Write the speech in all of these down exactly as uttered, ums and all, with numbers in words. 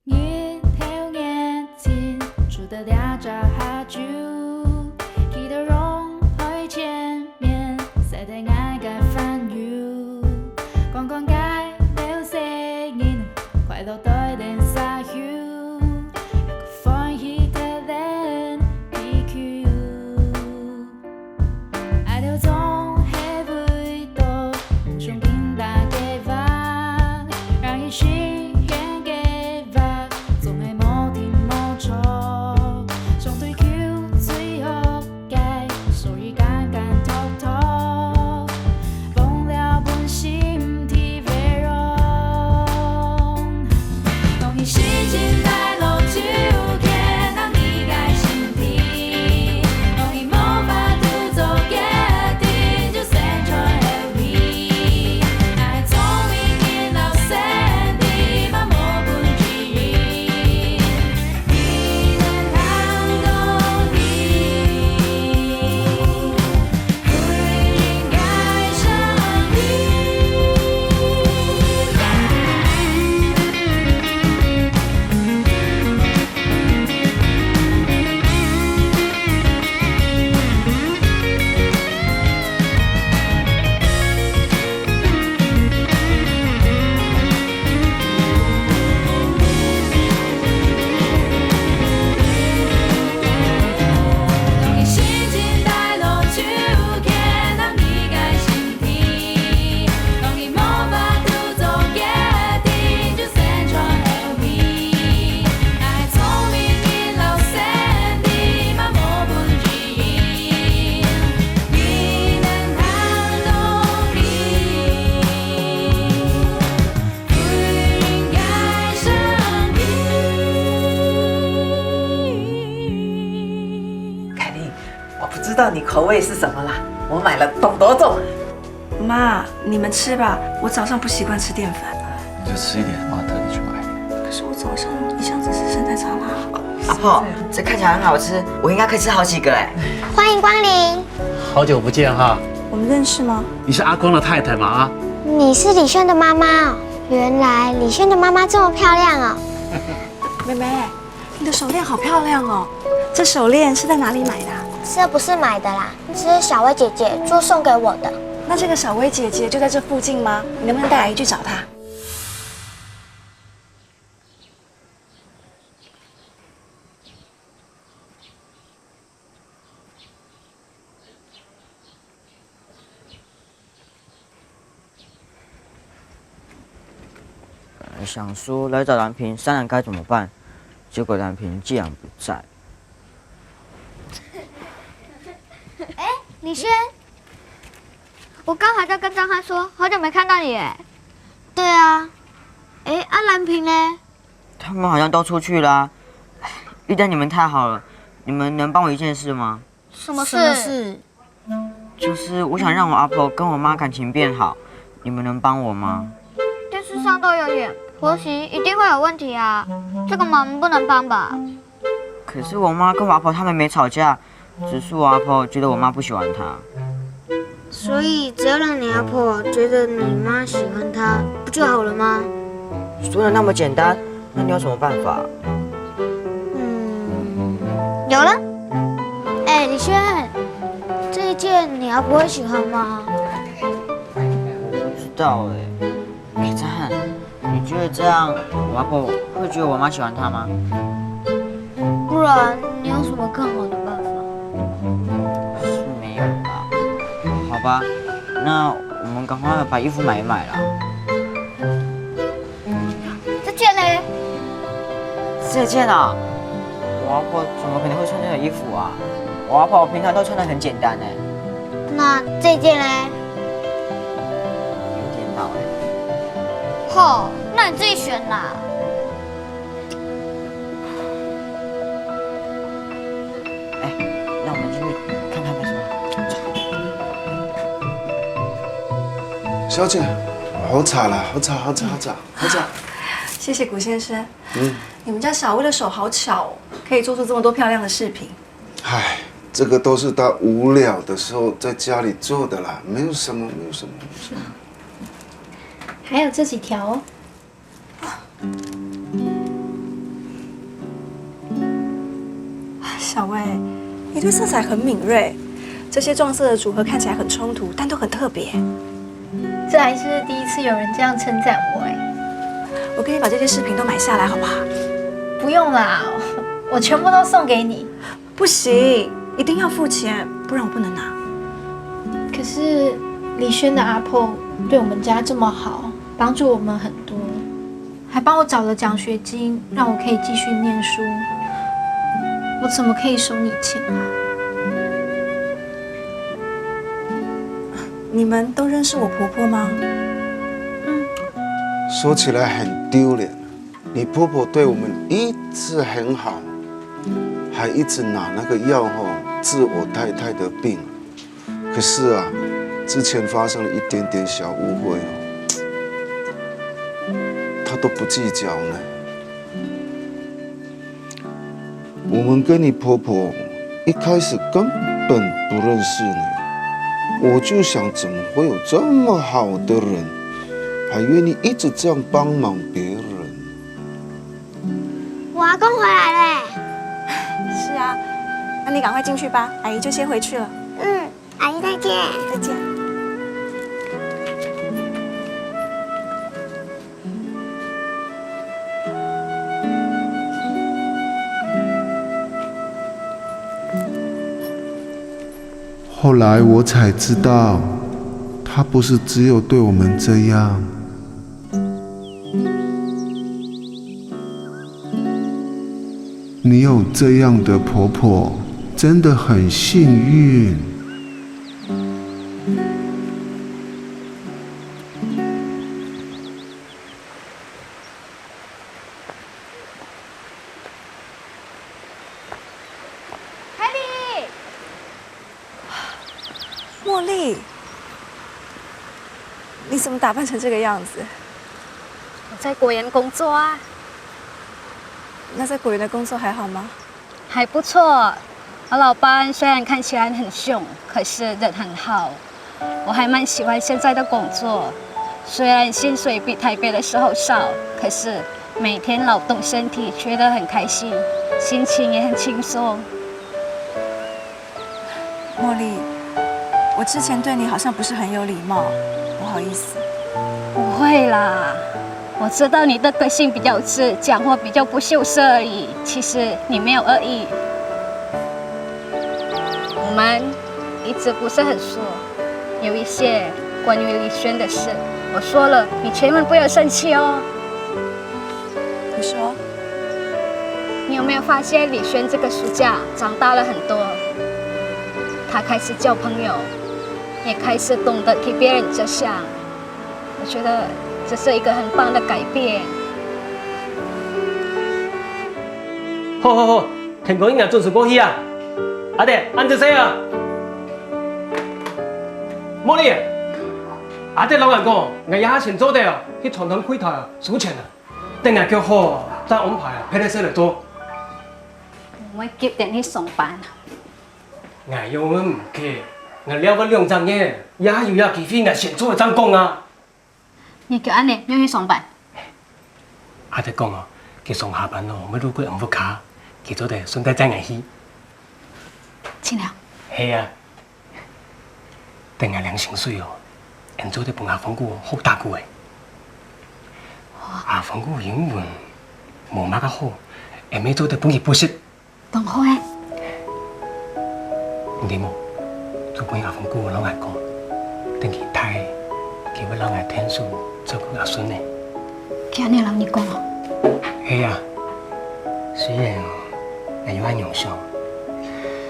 日頭熱情，出得這隻下晝，企到陽台前面，曬得𠊎个煩憂。看看該兜細人，快樂對等社區，歡喜得人地球。 愛到總係會到，夢想緊打計畫，讓佢實現計畫，總係無停無錯。上追求最好个，所以簡簡單單，忘了本心地為榮。 當你心情低落，就看到你个身體。當你無法度做決定，就先喘口氣。愛聰明人摎身體嘛無分之一。你能行動，你 凯莉，我不知道你口味是什么啦，我买了懂多种。妈，你们吃吧，我早上不习惯吃淀粉。你就吃一点，妈特地去买。可是我早上一向只吃生菜沙拉。阿婆，这看起来很好吃，我应该可以吃好几个哎。欢迎光临。好久不见哈。我们认识吗？你是阿光的太太吗？啊？你是李炫的妈妈哦？原来李炫的妈妈这么漂亮哦。妹妹，你的手链好漂亮哦。这手链是在哪里买的啊？这不是买的啦，这是小薇姐姐就送给我的。那这个小薇姐姐就在这附近吗？你能不能带阿姨去找她？ 本来想说来找蓝萍商量该怎么办，结果蓝萍竟然不在。哎，李轩，我刚还在跟张翰说，好久没看到你哎。对啊，哎，啊蓝萍呢？他们好像都出去啦。唉，遇到你们太好了，你们能帮我一件事吗？什么事？什么事？ 就是我想让我阿婆跟我妈感情变好，你们能帮我吗？电视上都有演，婆媳一定会有问题啊，这个忙不能帮吧？可是我妈跟我阿婆他们没吵架，只是我阿婆觉得我妈不喜欢她。所以只要让你阿婆觉得你妈喜欢她，不就好了吗？说的那么简单，那你有什么办法？嗯，有了。哎，李轩， 这一件你阿婆会喜欢吗？我不知道哎。哎，张翰，你觉得这样我阿婆会觉得我妈喜欢她吗？不然你有什么更好的办法？是没有啦。好吧，那我们赶快把衣服买一买啦。 这件呢？这件啊，我阿婆怎么可能会穿这种衣服啊？我阿婆平常都穿得很简单哎。那这件呢？有点老哎。吼，那你自己选啦。哎，那我们进去看看再说。小姐，好茶啦，好茶，好茶，好茶。 好吃。谢谢古先生。嗯。你们家小薇的手好巧哦，可以做出这么多漂亮的饰品。唉，这个都是她无聊的时候在家里做的啦，没有什么，没有什么，没有什么。还有这几条哦。小薇，你对色彩很敏锐，这些撞色的组合看起来很冲突，但都很特别。这还是第一次有人这样称赞我哎。我给你把这些饰品都买下来，好不好？不用啦，我全部都送给你。不行，一定要付钱，不然我不能拿。可是李轩的阿婆对我们家这么好，帮助我们很多，还帮我找了奖学金，让我可以继续念书。我怎么可以收你钱啊？你们都认识我婆婆吗？说起来很丢脸，你婆婆对我们一直很好，还一直拿那个药吼治我太太的病。可是啊，之前发生了一点点小误会哦，她都不计较呢。我们跟你婆婆一开始根本不认识你，我就想怎么会有这么好的人，还愿意一直这样帮忙别人。我阿公回来嘞。是啊，那你赶快进去吧，阿姨就先回去了。嗯，阿姨再见。再见。后来我才知道，她不是只有对我们这样。你有这样的婆婆，真的很幸运。凯莉，茉莉，你怎么打扮成这个样子？我在果园工作啊。那在果园的工作还好吗？还不错。我老板虽然看起来很凶，可是人很好。我还蛮喜欢现在的工作，虽然薪水比台北的时候少，可是每天劳动身体，觉得很开心，心情也很轻松。茉莉，我之前对你好像不是很有礼貌，不好意思。不会啦，我知道你的个性比较直，讲话比较不修饰而已。其实你没有恶意。我们一直不是很熟，有一些关于李轩的事，我说了，你千万不要生气哦。你说，你有没有发现李轩这个暑假长大了很多？他开始交朋友，也开始懂得替别人着想。我觉得这是一个很棒的改变。好好好，天光日啊，准时过去啊。阿弟，恁仔細啊。茉莉，阿弟摎𠊎講，𠊎這下先做得哦，去餐廳櫃台哦，收錢啊。等𠊎叫好，再安排啊，別个事來做。我會急等去上班。 𠊎又毋急，𠊎尞个兩隻月，也有這機會，𠊎先做正講啊。你叫恁仔，你去上班。阿德講哦，佢上下班哦，會路過𫣆屋下，佢做得順帶載𠊎去。盡量。係啊，等𠊎領薪水哦，𫣆做得分阿芳姑好打鼓仔。阿芳姑英文無麼个好，𫣆乜做得分佢補習。 當好欸。你知無？昨晡阿芳姑摎𠊎講，等佢大，佢會摎𠊎𢯭手照顧阿孫呢。佢恁仔摎你講哦？係啊，雖然𠊎有恁樣想，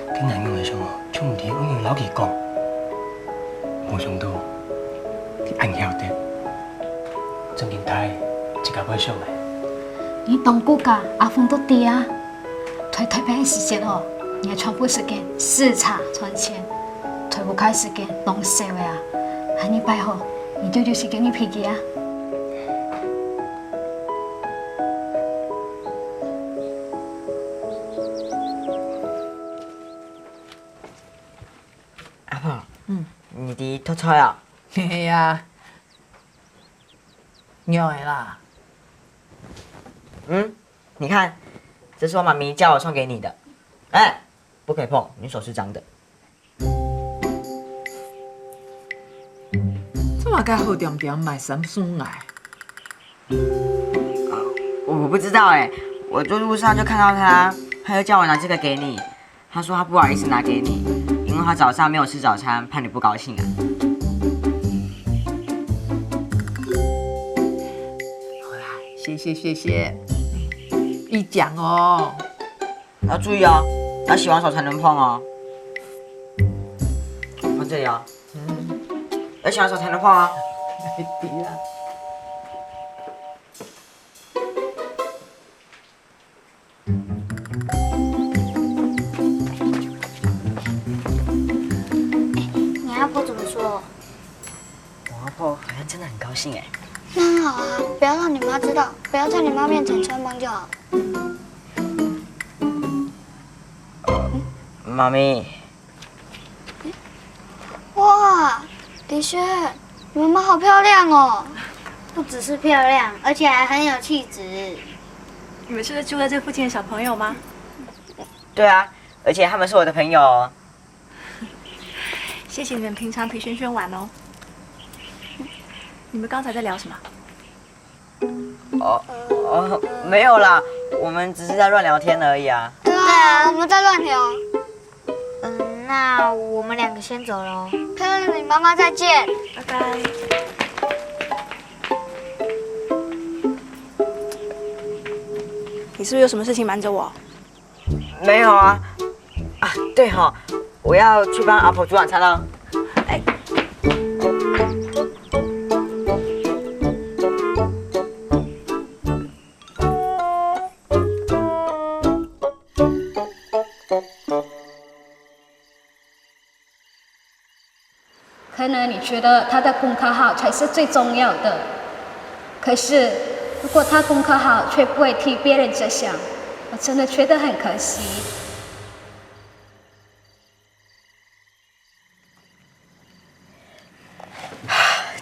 但𠊎仰仔想哦，就毋知仰仔摎佢講。無想到，佢恁曉得，正經大，自家會想欸。你當顧家，阿芳都知啊。 在台北个時節哦，你个全部時間駛車賺錢，在屋下時間當少个啊。下二擺吼，你就有時間去陪佢啊。阿芳，嗯，你知讀冊啊？係啊，仰仔啦？嗯，你看，這是我媽咪叫我送給你的。哎，不可以碰，你手是脏的。做麼个好恬恬買衫送𠊎？我不知道哎，我就路上就看到他，他就叫我拿这个给你，他说他不好意思拿给你，因为他早上没有吃早餐，怕你不高兴啊。好啦，谢谢谢谢，一讲哦。 要注意哦，要洗完手才能碰哦。看这里哦，要洗完手才能碰哦。对啦。你阿婆怎么说？我阿婆好像真的很高兴哎。那很好啊，不要让你妈知道，不要在你妈面前穿帮就好。 妈咪，哇，李雪，你妈妈好漂亮哦！不只是漂亮，而且还很有气质。你们是不是住在这附近的小朋友吗？对啊，而且他们是我的朋友哦。谢谢你们平常陪萱萱玩哦。你们刚才在聊什么？ 哦哦，没有啦，我们只是在乱聊天而已啊。对啊，我们在乱聊。嗯，那我们两个先走喽。跟你妈妈再见。拜拜。你是不是有什么事情瞒着我？没有啊。啊，对吼，我要去帮阿婆煮晚餐了。哎，可能你觉得他的功课好才是最重要的，可是如果他功课好却不会替别人着想，我真的觉得很可惜。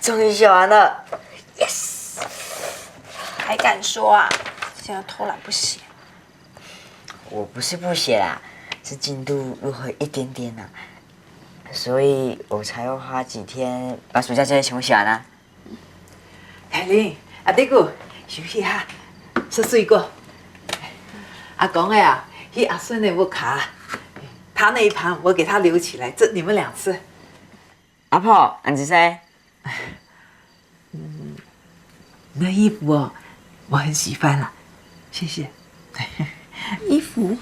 终于写完了，yes！还敢说啊？现在偷懒不写。我不是不写啦，是进度落后一点点啦，所以我才要花几天把暑假作业全部写完啊。大玲，阿弟牯，休息下，食水果。阿公个啊，去阿孫个屋下，他那一盘我给他留起来，这你们两吃。 阿婆，恁仔细。那衣服哦，我很喜欢了，谢谢。衣服？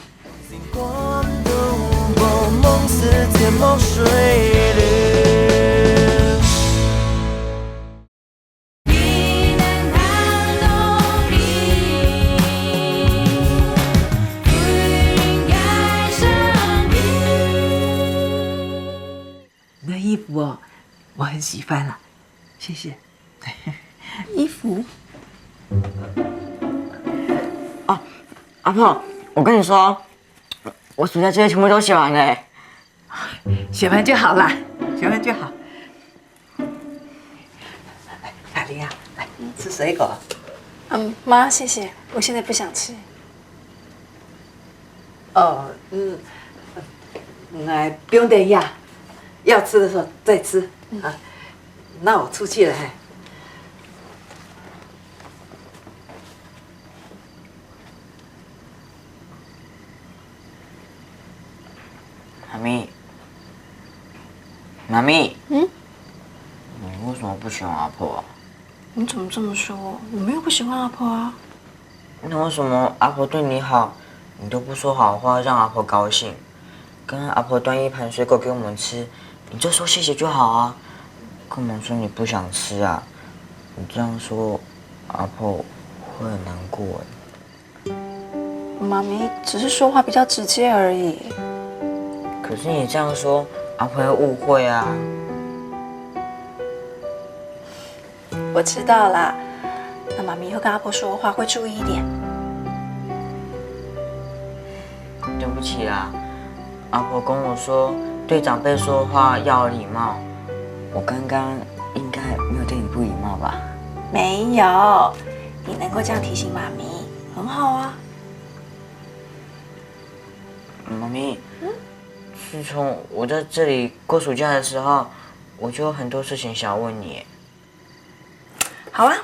那衣服哦，我很喜欢了，谢谢。衣服？哦，阿婆，我跟你说，我暑假作业全部都写完了。写完就好了，写完就好。大玲啊，来吃水果。嗯，妈，谢谢，我现在不想吃。 哦，嗯，哎，不用等一下，要吃的时候再吃啊。那我出去了，嘿。妈咪，妈咪，嗯，你为什么不喜欢阿婆啊？你怎么这么说？我没有不喜欢阿婆啊。 那为什么阿婆对你好，你都不说好话让阿婆高兴？刚刚阿婆端一盘水果给我们吃，你就说谢谢就好啊。干嘛说你不想吃啊？你这样说，阿婆会很难过哎。妈咪只是说话比较直接而已。可是你这样说，阿婆会误会啊。 我知道啦，那妈咪以后跟阿婆说话会注意一点。对不起啦，阿婆跟我说，对长辈说话要有礼貌。我刚刚应该没有对你不礼貌吧？没有，你能够这样提醒妈咪，很好啊。妈咪，自从我在这里过暑假的时候，我就有很多事情想要问你。好啊，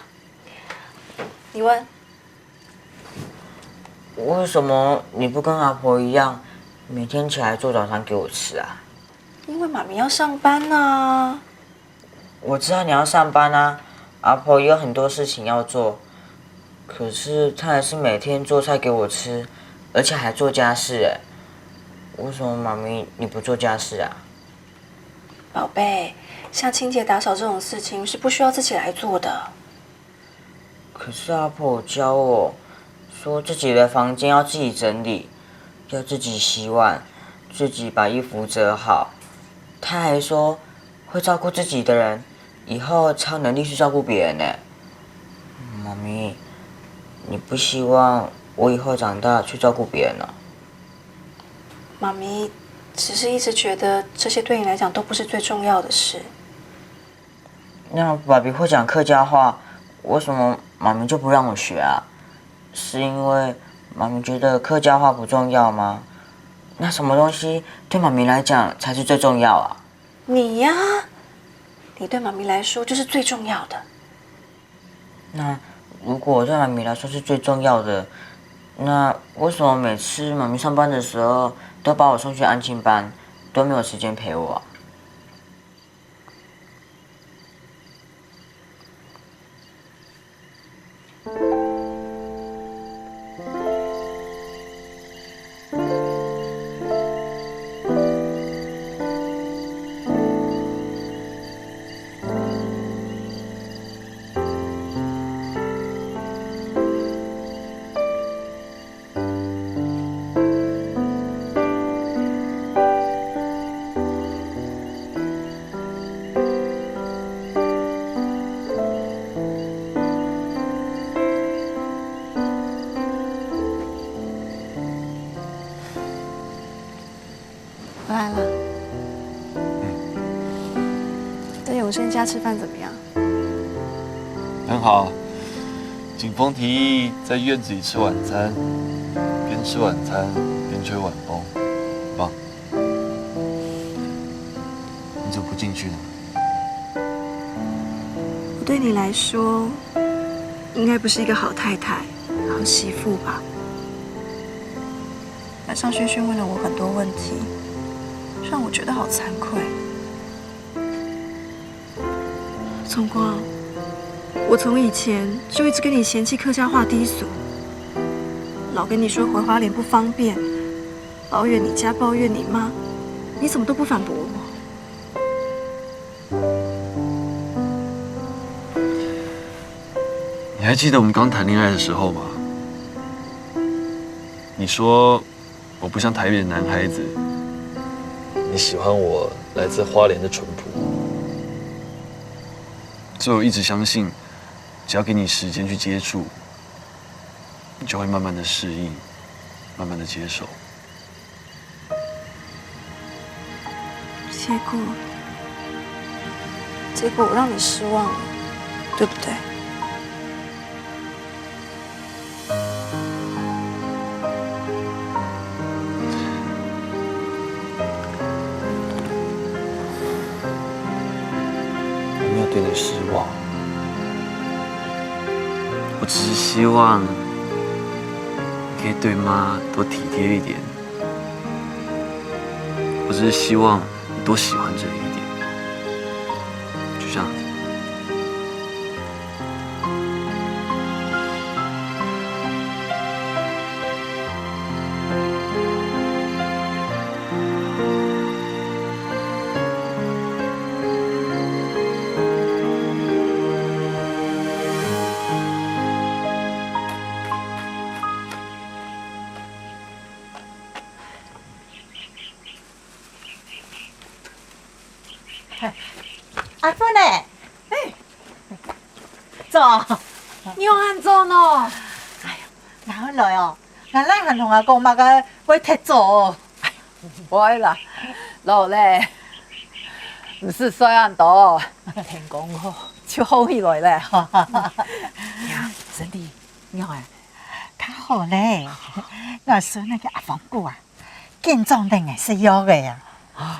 你问。为什么你不跟阿婆一样，每天起来做早餐给我吃啊？因为妈咪要上班啊。我知道你要上班啊，阿婆也有很多事情要做，可是她还是每天做菜给我吃，而且还做家事哎。为什么妈咪你不做家事啊？宝贝，像清洁打扫这种事情是不需要自己来做的。可是阿婆教我说，自己的房间要自己整理，要自己洗碗，自己把衣服折好。她还说，会照顾自己的人，以后才有能力去照顾别人呢。妈咪，你不希望我以后长大去照顾别人哦？妈咪只是一直觉得这些对你来讲都不是最重要的事。那爸比会讲客家话，为什么妈咪就不让我学啊？是因为妈咪觉得客家话不重要吗？那什么东西对妈咪来讲才是最重要啊？你呀，你对妈咪来说就是最重要的。那如果对妈咪来说是最重要的，那为什么每次妈咪上班的时候都把我送去安亲班，都没有时间陪我啊？回来了。在永生家吃饭怎么样？很好。景峰提议在院子里吃晚餐，边吃晚餐边吹晚风，很棒。你怎么不进去呢？我对你来说，应该不是一个好太太、好媳妇吧？晚上轩轩问了我很多问题，让我觉得好惭愧。崇光，我从以前就一直跟你嫌弃客家话低俗，老跟你说回花莲不方便，抱怨你家，抱怨你妈，你怎么都不反驳我？你还记得我们刚谈恋爱的时候吗？你说我不像台北的男孩子，你喜欢我来自花莲的淳朴。所以我一直相信，只要给你时间去接触，你就会慢慢的适应，慢慢的接受。结果，结果我让你失望了，对不对？ 我没有对你失望，我只是希望你可以对妈多体贴一点。我只是希望你多喜欢这里一点，就这样子。 阿芬呢？哎，早，你有恁早呢？哎呀，𠊎來哦，𠊎倈還同𠊎講麼个會忒早哦。毋會啦，老了，毋使睡恁多。天光好就好起來了。呀，真的，你好哎。較好咧，𠊎孫那个阿芳姑啊，緊裝等个食藥个啊。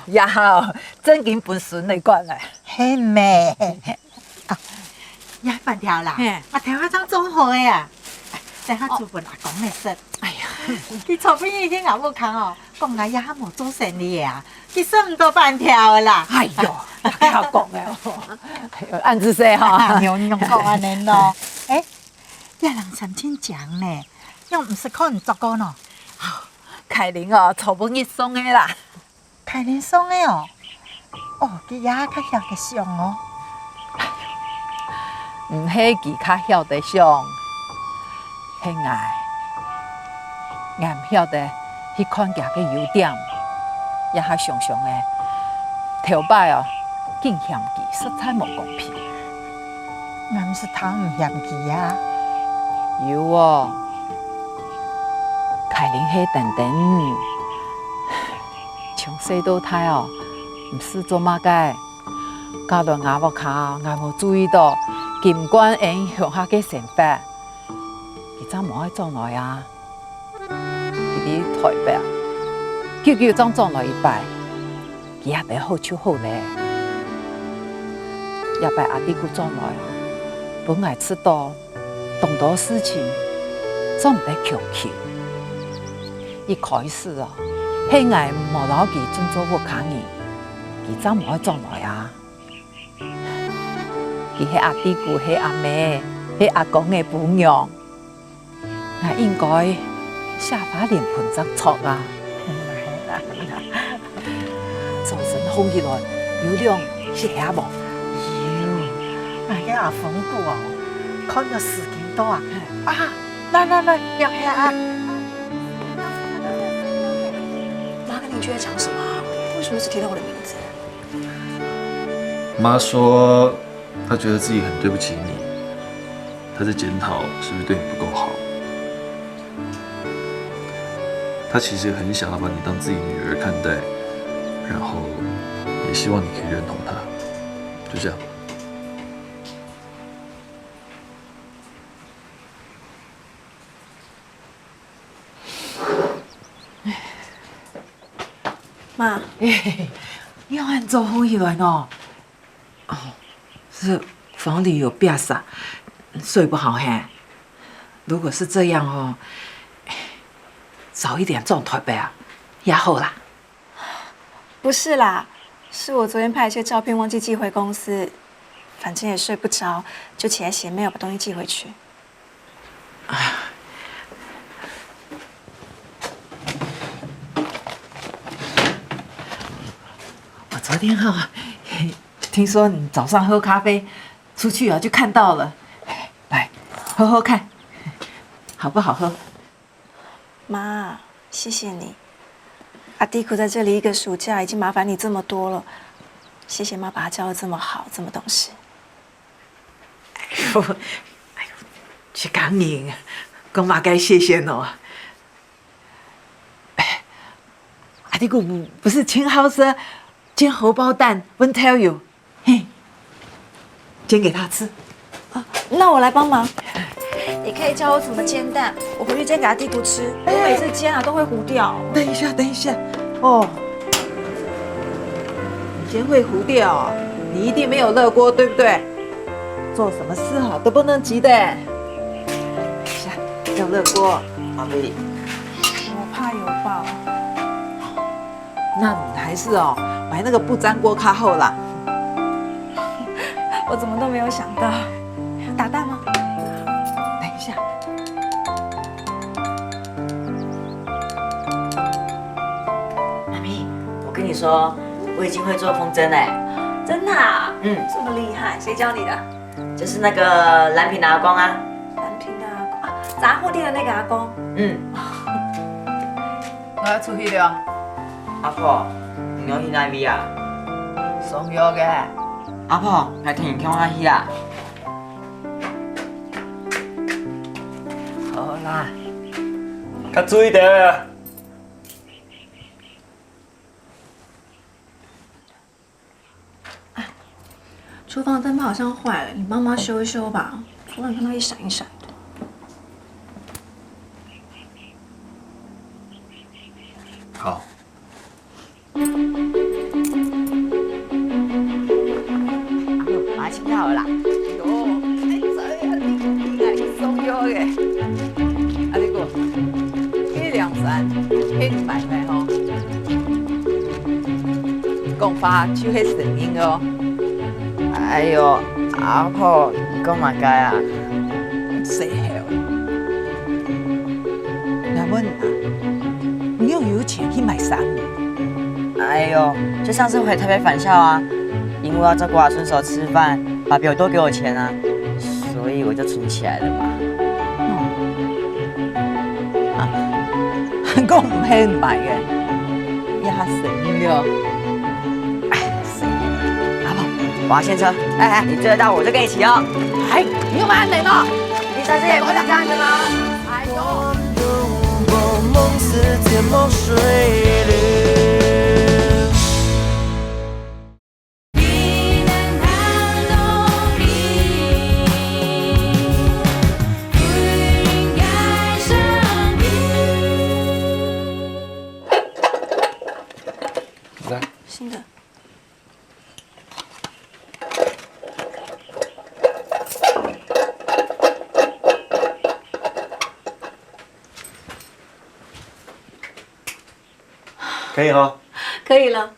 這下哦，正經分孫仔管了。係咩？啊，這粄條啦，嘿。啊，頭下正做好个啊，等下煮分阿公仔食。哎呀，佢昨晡日去𠊎屋下哦，講𠊎這下無做生理啊，佢食毋到粄條啦。哎喲，大家講个哦，恁仔細哈。你用講恁仔咯，哎，這冷衫真靚呢，仰毋試看著過呢？凱琳哦，昨晡日送个啦。 凱琳送个哦。哦，佢也較曉得想哦。毋係佢較曉得想，係𠊎，𠊎毋曉得去看佢个優點，這下想想仔，頭擺哦，緊嫌佢，實在無公平。𠊎毋係聽毋嫌佢啊。有哦，凱琳係等等，從細到大哦， 毋識做麼个。嫁來吾屋下，𠊎無注意著金冠恩鄉下个生活，佢正無愛轉來啊。佢在臺北啊，久久正轉來一擺，佢也得好就好咧。這擺阿弟牯轉來，分𠊎知著 當多事情做毋得強求。一開始哦，係𠊎無摎佢準做屋下人，佢正無愛轉來啊。佢係阿弟牯，係阿姆，係阿公个餔娘，𠊎應該寫花連盆正著啊。 早晨䟘起來，有涼歇無？有，𠊎个阿峰牯哦，看著時間到啊，啊，來來來，涼歇啊！媽跟鄰居在講什麼啊？為什麼一直提到我的名字？媽說，她覺得自己很對不起你，她在檢討是不是對你不夠好。 他其實很想要把你當自己女兒看待，然後也希望你可以認同他，就這樣。媽，你仰恁早䟘起來呢？哦，是房裡有壁煞，睡不好嘿。如果是這樣哦，早一點轉臺北啊，也好啦。不是啦，是我昨天拍一些照片忘記寄回公司，反正也睡不着，就起來寫mail把東西寄回去。 我昨天哈，聽說你早上喝咖啡，出去啊就看到了。來，喝喝看，好不好喝？媽，謝謝你。阿弟牯在這裡一個暑假，已經麻煩你這麼多了，謝謝媽把他教得這麼好，這麼懂事。 哎喲，哎喲，這個人，講麼个謝謝喏？哎，阿弟牯不是盡好食煎荷包蛋，分豆油，嘿，煎給他吃。啊，那我來幫忙。你可以教我怎麼煎蛋，我回去煎給阿弟牯吃。哎。我每次煎啊都會糊掉。等一下，等一下，哦， 你煎會糊掉哦，你一定沒有熱鍋，對不對？做什麼事哈都不能急的。等一下，要熱鍋。阿妹，我怕油爆。那你還是哦，買那個不粘鍋較好啦。我怎麼都沒有想到，打蛋嗎？等一下。 媽咪，我跟你說，我已經會做風箏嘞。真的啊？嗯。這麼厲害，誰教你的？就是那個藍萍的阿公啊。藍萍的阿公啊，雜貨店的那個阿公。嗯。我要出去了。阿婆，你要去哪位啊？送藥个。阿婆，來聽你講下去啊。好啦。較注意點。 廚房燈泡好像壞了，你幫忙修一修吧。昨晚看到一閃一閃的。好，阿母，買青菜好了啦。喲，哎，這你應該送藥个。啊，你講，這兩三，騙你買个吼。講話就係承認个哦。哎喲，阿婆，你講麼个啊？細猴。 𠊎問你啊，你有有錢去買衫無？哎喲，就上次回台北返校啊，因為要照顧阿順叔吃飯，爸比有多給我錢啊，所以我就存起來了嘛。啊，還講毋係你買个，也承認了。哎，承認。阿婆，我要牽車。哎哎，你追得到我就跟你騎哦。哎，你有沒有按摩哦？你上次也不是這樣子嗎？ 來。新的。 可以哈。可以了，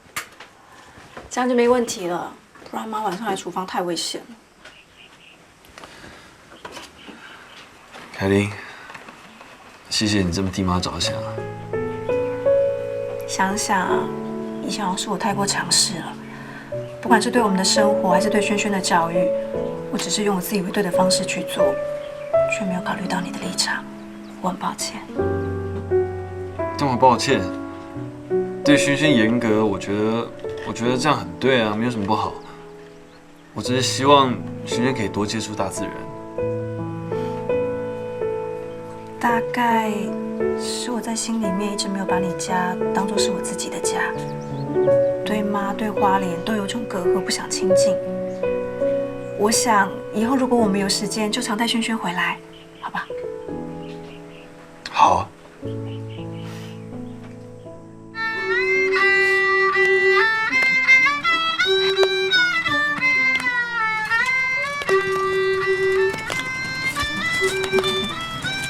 這樣就沒問題了，不然媽晚上來廚房太危險了。凱琳，謝謝你這麼替媽著想啊。想想啊，以前好像是我太過強勢了，不管是對我們的生活，還是對軒軒的教育，我只是用我自以為對的方式去做，卻沒有考慮到你的立場。 我很抱歉。幹嘛抱歉？對軒軒嚴格，我覺得，我覺得這樣很對啊，沒有什麼不好。我只是希望軒軒可以多接觸大自然。大概是我在心裡面一直沒有把你家當作是我自己的家，對媽、對花蓮都有種隔閡，不想親近。我想以後如果我們有時間，就常帶軒軒回來。 好吧？好。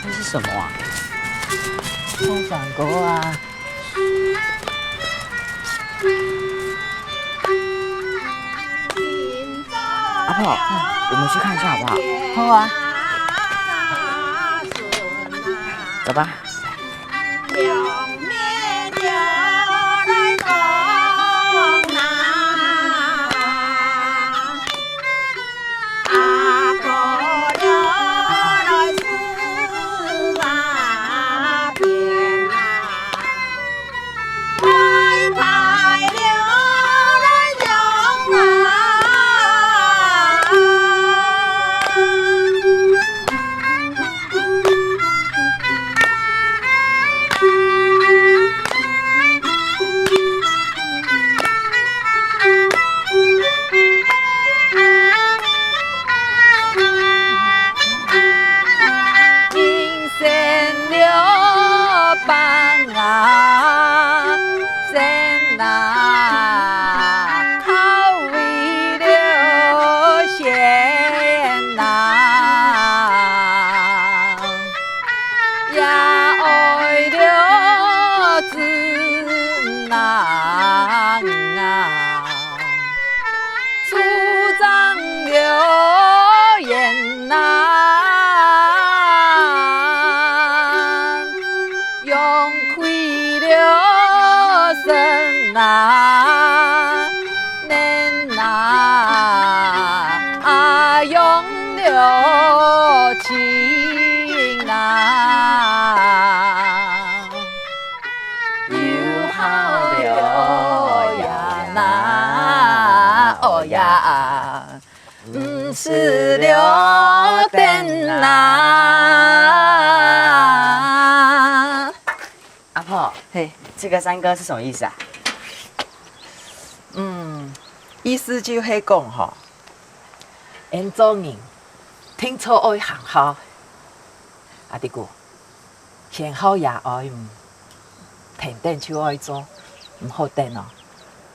這是什麼啊？風帆歌啊。 阿婆，我們去看一下好不好？好啊。走吧。阿婆，嘿。這個山歌是什麼意思啊？嗯，意思就係講吼，人做人，定著愛行孝。阿弟姑，行孝也愛，嗯，跈等就愛做。毋好等哦。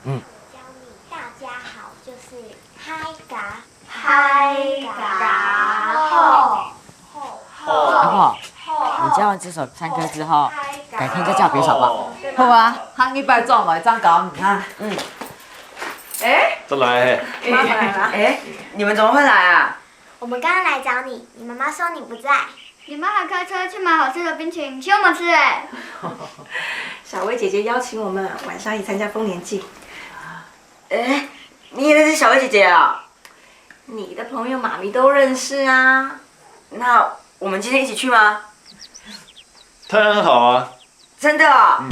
嗯。教你大家好，就是嗨嘎，嗨嘎好，好，好，好。你教完这首山歌之后，改天再叫别首吧。好啊，下一擺轉來正教你啊。嗯。哎，再來嘿。麻煩了。哎，你们怎么会来啊？我们刚刚来找你，你妈妈说你不在。你妈还开车去买好吃的冰淇淋请我们吃哎。小薇姐姐邀请我们晚上一起参加丰年祭。哎，你也认识小薇姐姐啊？你的朋友妈咪都认识啊。那我们今天一起去吗？当然好啊。真的哦？嗯。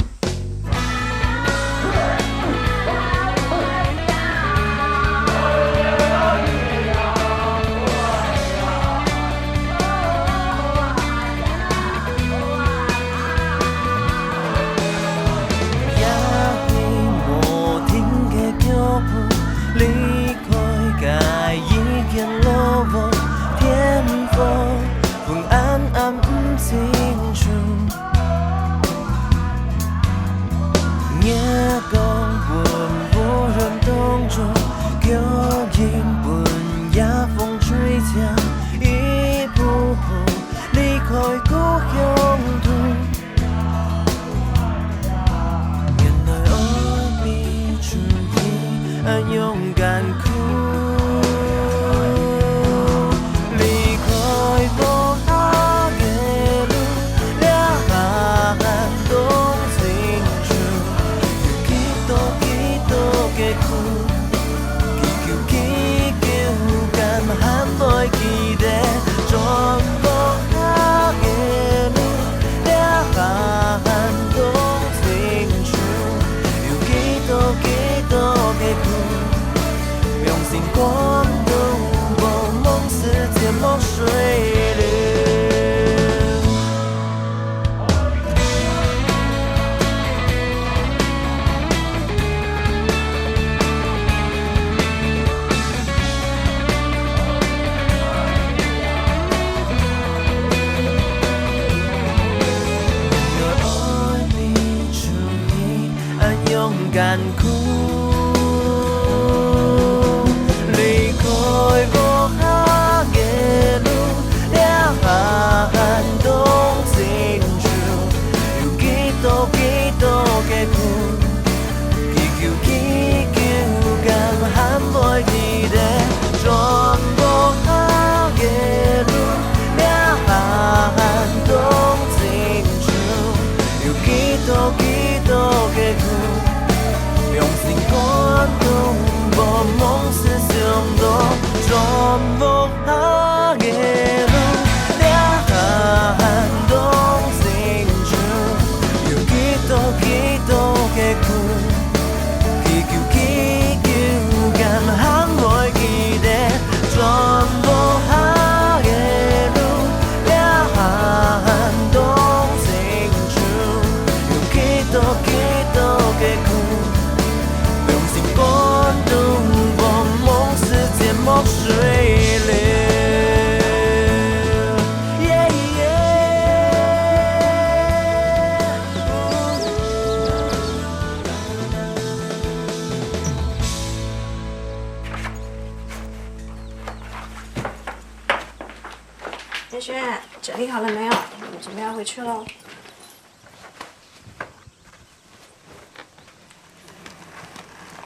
燕軒，整理好了没有？我们准备要回去喽。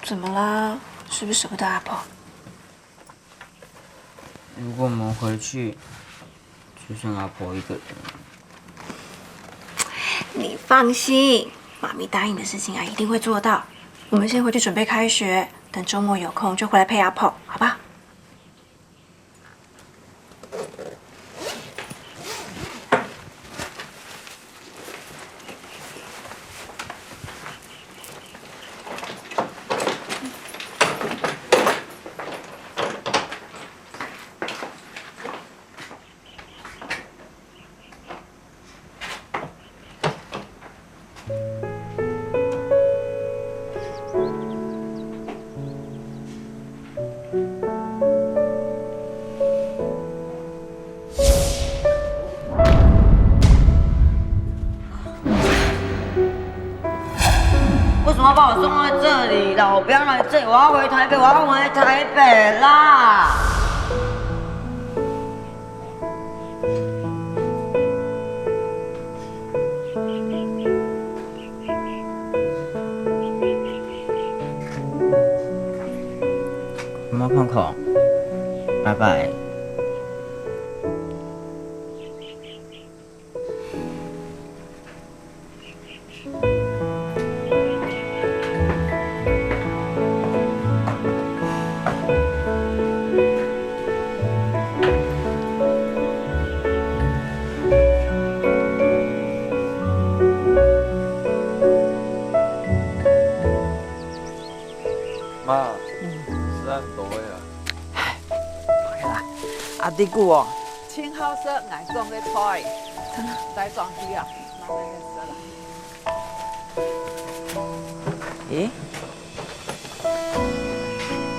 怎么啦？是不是舍不得阿婆？如果我们回去，只剩阿婆一个人。你放心，妈咪答应的事情啊，一定会做到。我们先回去准备开学，等周末有空就回来陪阿婆，好不好？为什么要把我送到这里啦？我不要来这里，我要回台北，我要回台北啦！莫碰空，拜拜。 媽，嗯。食恁多个啊？唉，OK啦。阿弟牯哦，盡好食𠊎種个菜。真的？帶轉去啊，慢慢仔食啦。咦？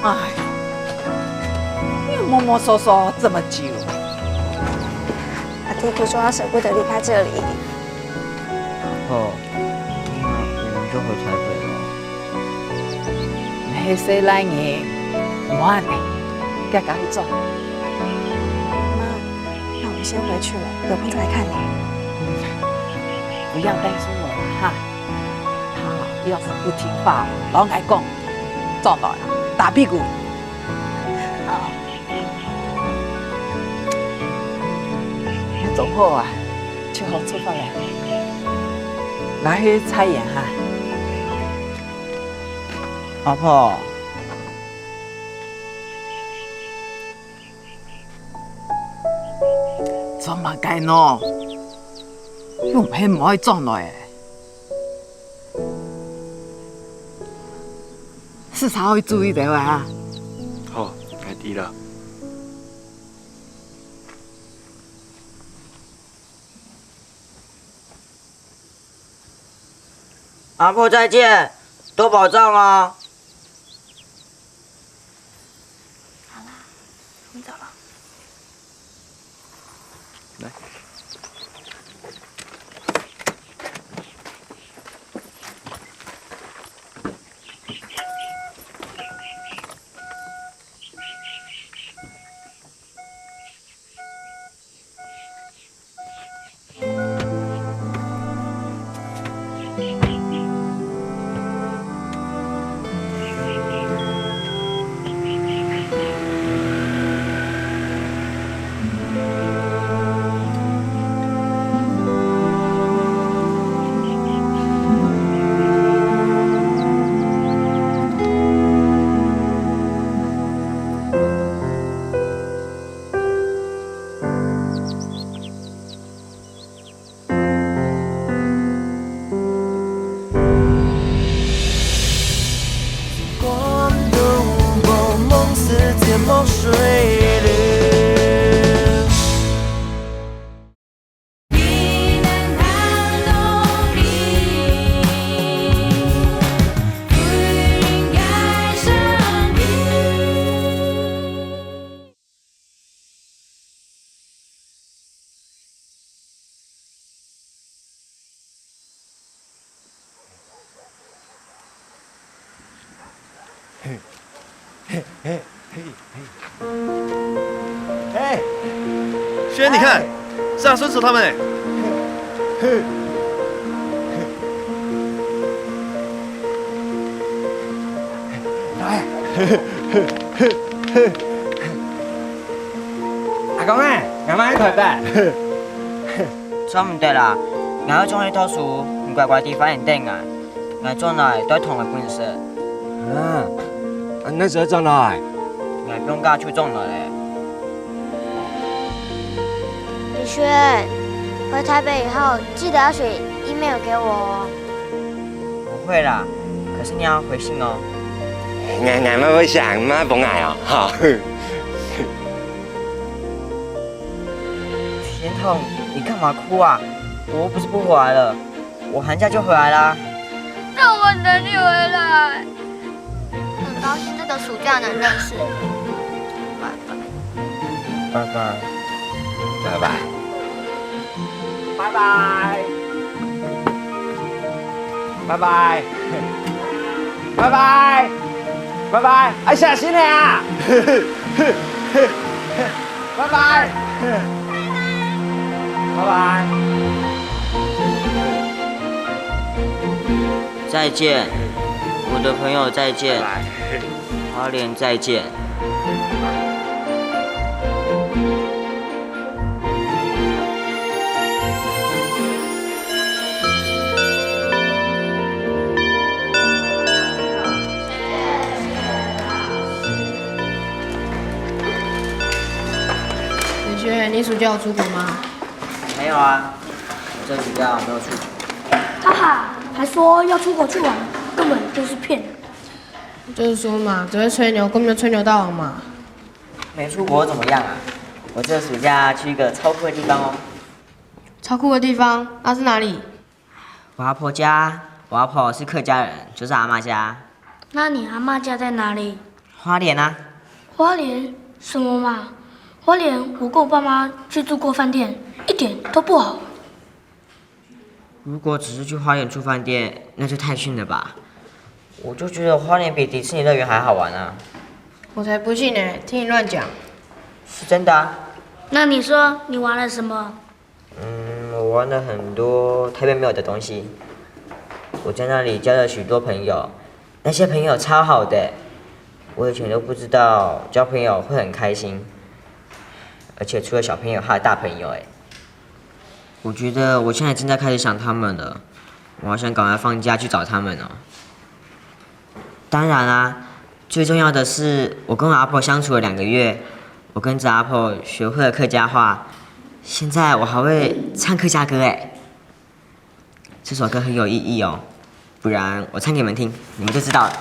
唉，又摸摸索索這麼久。阿弟牯說他捨不得離開這裡。哦，那我們就回台北了。 你係細倈人，毋好恁呢，遽遽去做。媽，那我們先回去了，有空再來看你。不要擔心我了哈。他要是不聽話，摎𠊎講，轉來啊，打屁股。好。那總好啊，就好出發了。拿去菜園哈。 阿婆。做麼个呢？又毋係毋愛轉來。駛車愛注意兜啊。好，𠊎知了。 阿婆再見，多保重哦。好啦，我們走了。來。 哎，軒，你看，是阿順叔他們哎。來。 阿公啊，𠊎嘛愛開飯。做毋得啦，𠊎愛轉去讀書，你乖乖在飯園等𠊎，𠊎轉來再同你分食。啊，恁仔就轉來？𠊎放假就轉來咧。宇軒，回台北以後，記得要寫email給我哦。 不會啦，可是你要回信哦。𠊎，𠊎嘛會寫，你嘛分𠊎哦，好。天痛，你幹嘛哭啊？我又不是不回來了，我寒假就回來啦。那我等你回來。很高興這個暑假能認識你。拜拜。拜拜。拜拜。拜拜。拜拜。拜拜，拜拜，哎，小心点啊！拜拜，拜拜。再见，我的朋友，再见。花莲再见。同学，你暑假有出国吗？没有啊，我这暑假没有出国。哈哈，还说要出国去玩，根本就是骗人。就是说嘛，只会吹牛，根本就吹牛大王嘛。没出国又怎么样啊？我这暑假去一个超酷的地方哦。超酷的地方？那是哪里？我阿婆家，我阿婆是客家人，就是阿嬷家。那你阿嬷家在哪里？花莲啊。花莲？什么嘛？花莲，我跟我爸妈去住过饭店，一点都不好。如果只是去花莲住饭店，那就太逊了吧？我就觉得花莲比迪士尼乐园还好玩啊。我才不信呢，听你乱讲。是真的啊。那你说你玩了什么？嗯，我玩了很多台北没有的东西。我在那里交了许多朋友，那些朋友超好的，我以前都不知道交朋友会很开心，而且除了小朋友，还有大朋友哎。我觉得我现在正在开始想他们了，我好想赶快放假去找他们哦。当然啦，最重要的是，我跟我阿婆相处了两个月，我跟着阿婆学会了客家话，现在我还会唱客家歌哎。这首歌很有意义哦，不然我唱给你们听，你们就知道了。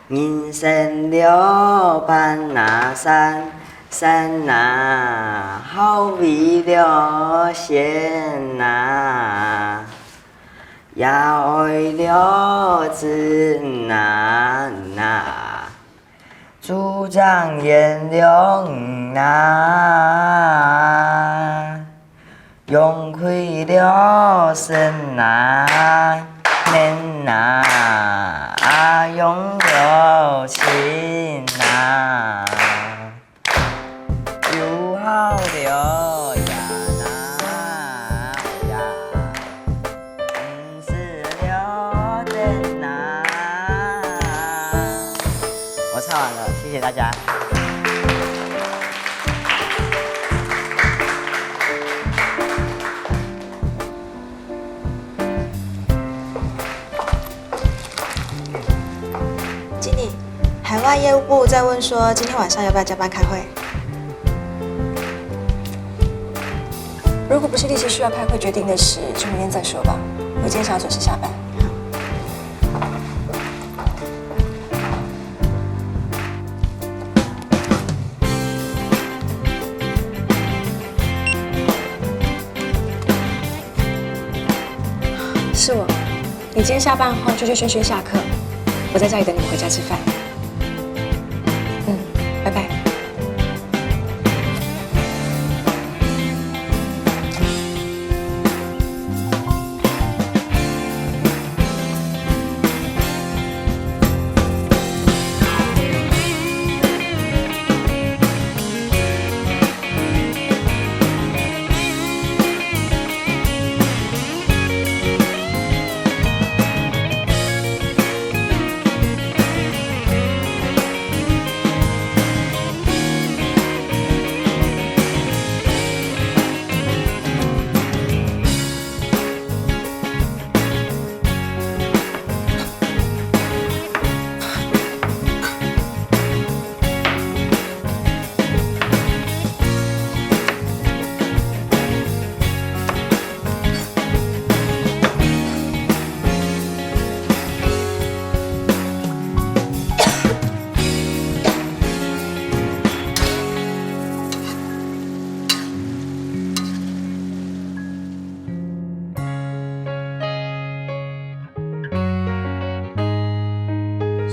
人生了半那山，山那好比了仙那，也愛了真那那，主张原諒那。 用亏了身啊，面啊，用了心啊，有好了呀那呀，毋是了等啊。我唱完了，谢谢大家。 经理，海外业务部在问说今天晚上要不要加班开会。如果不是立即需要开会决定的事，就明天再说吧。我今天想要准时下班。是我。你今天下班后就去轩轩下课，我在家里等你们回家吃饭。嗯，拜拜。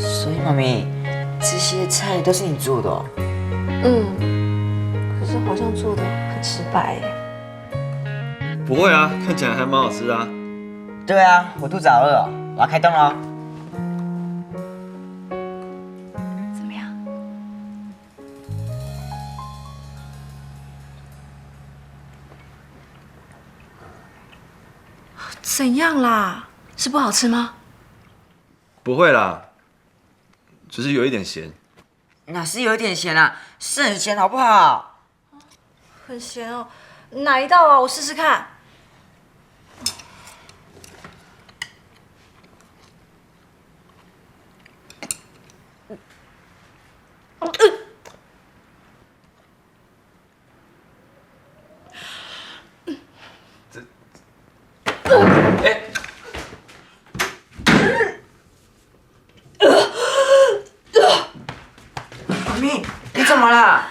所以，妈咪，这些菜都是你做的哦？嗯，可是好像做得很失败耶。不会啊，看起来还蛮好吃的啊。对啊，我肚子好饿哦，我要开动喽。怎么样？怎样啦？是不好吃吗？不会啦，只是有一点咸。哪是有一点咸啊？是很咸好不好？很咸哦，哪一道啊？我试试看。这，哎，妈咪，你怎么了？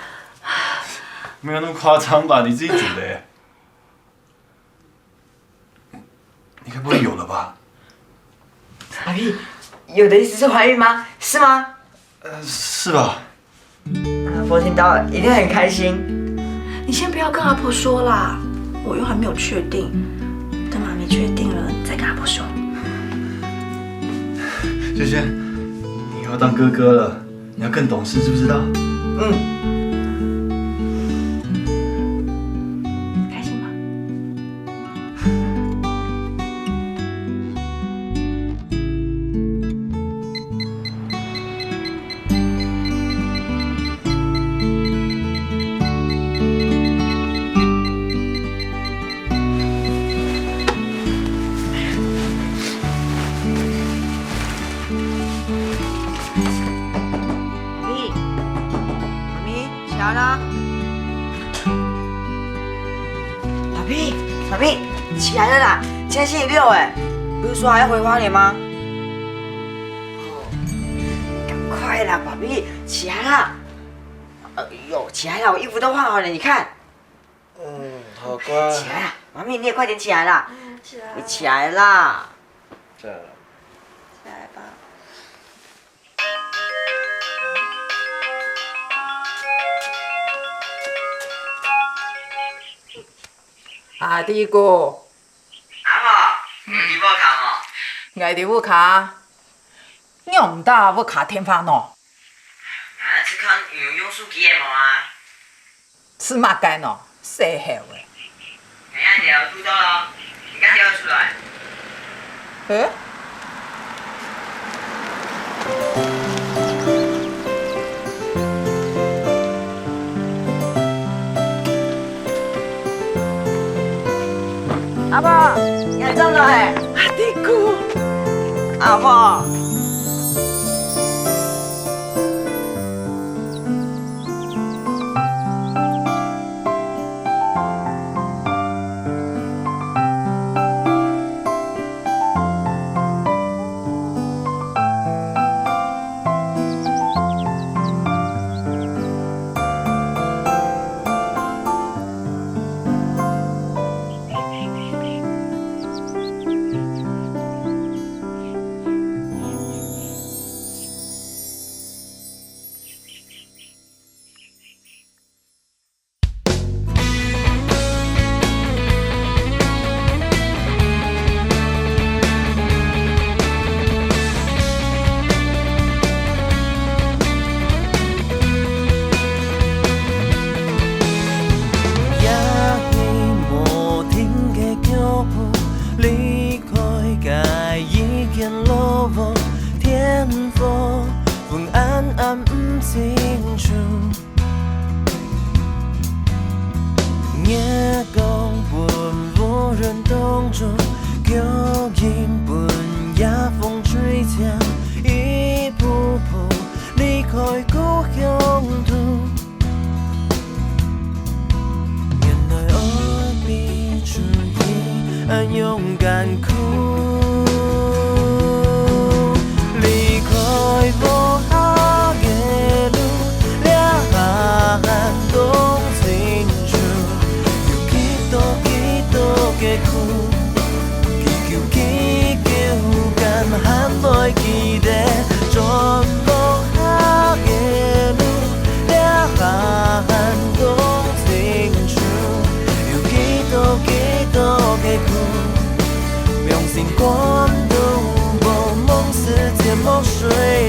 没有那么夸张吧？你自己煮的耶。你该不会有了吧？阿皮，有的意思是怀孕吗？是吗？呃，是吧？阿婆听到一定很开心。你先不要跟阿婆说啦，我又还没有确定。等妈咪确定了，你再跟阿婆说。萱萱，你以后要当哥哥了，你要更懂事，知不知道？嗯。开心吗？妈咪，妈咪，起来啦！妈咪，妈咪，起来了啦！今天星期六哎，不是说还要回花莲吗？哦，赶快啦，宝贝，起来啦！哎呦，起来啦！我衣服都换好了，你看。嗯，好乖。起来啦，妈咪，你也快点起来啦！嗯，起来了。你起来啦！起来了。起来吧。阿弟哥。阿婆，你在屋下無？𠊎在屋下。你仰毋打屋下電話呢？𠊎去看有用手機个無啊？ 係麼个呢？細猴仔。哎呀，你要堵到了，你趕緊出來。欸？阿婆，你還轉來？阿弟哥。阿婆。也係無停个腳步，離開該一間老屋，天光昏暗暗毋清楚。 月光分烏雲擋住，腳印分夜風吹醒，一步步離開故鄉土。原來愛比出去恁勇敢苦。 離開無下个路，這下還當清楚，有幾多幾多个苦，祈求祈求敢還會記得，轉無下个路，這下還當清楚，有幾多幾多水。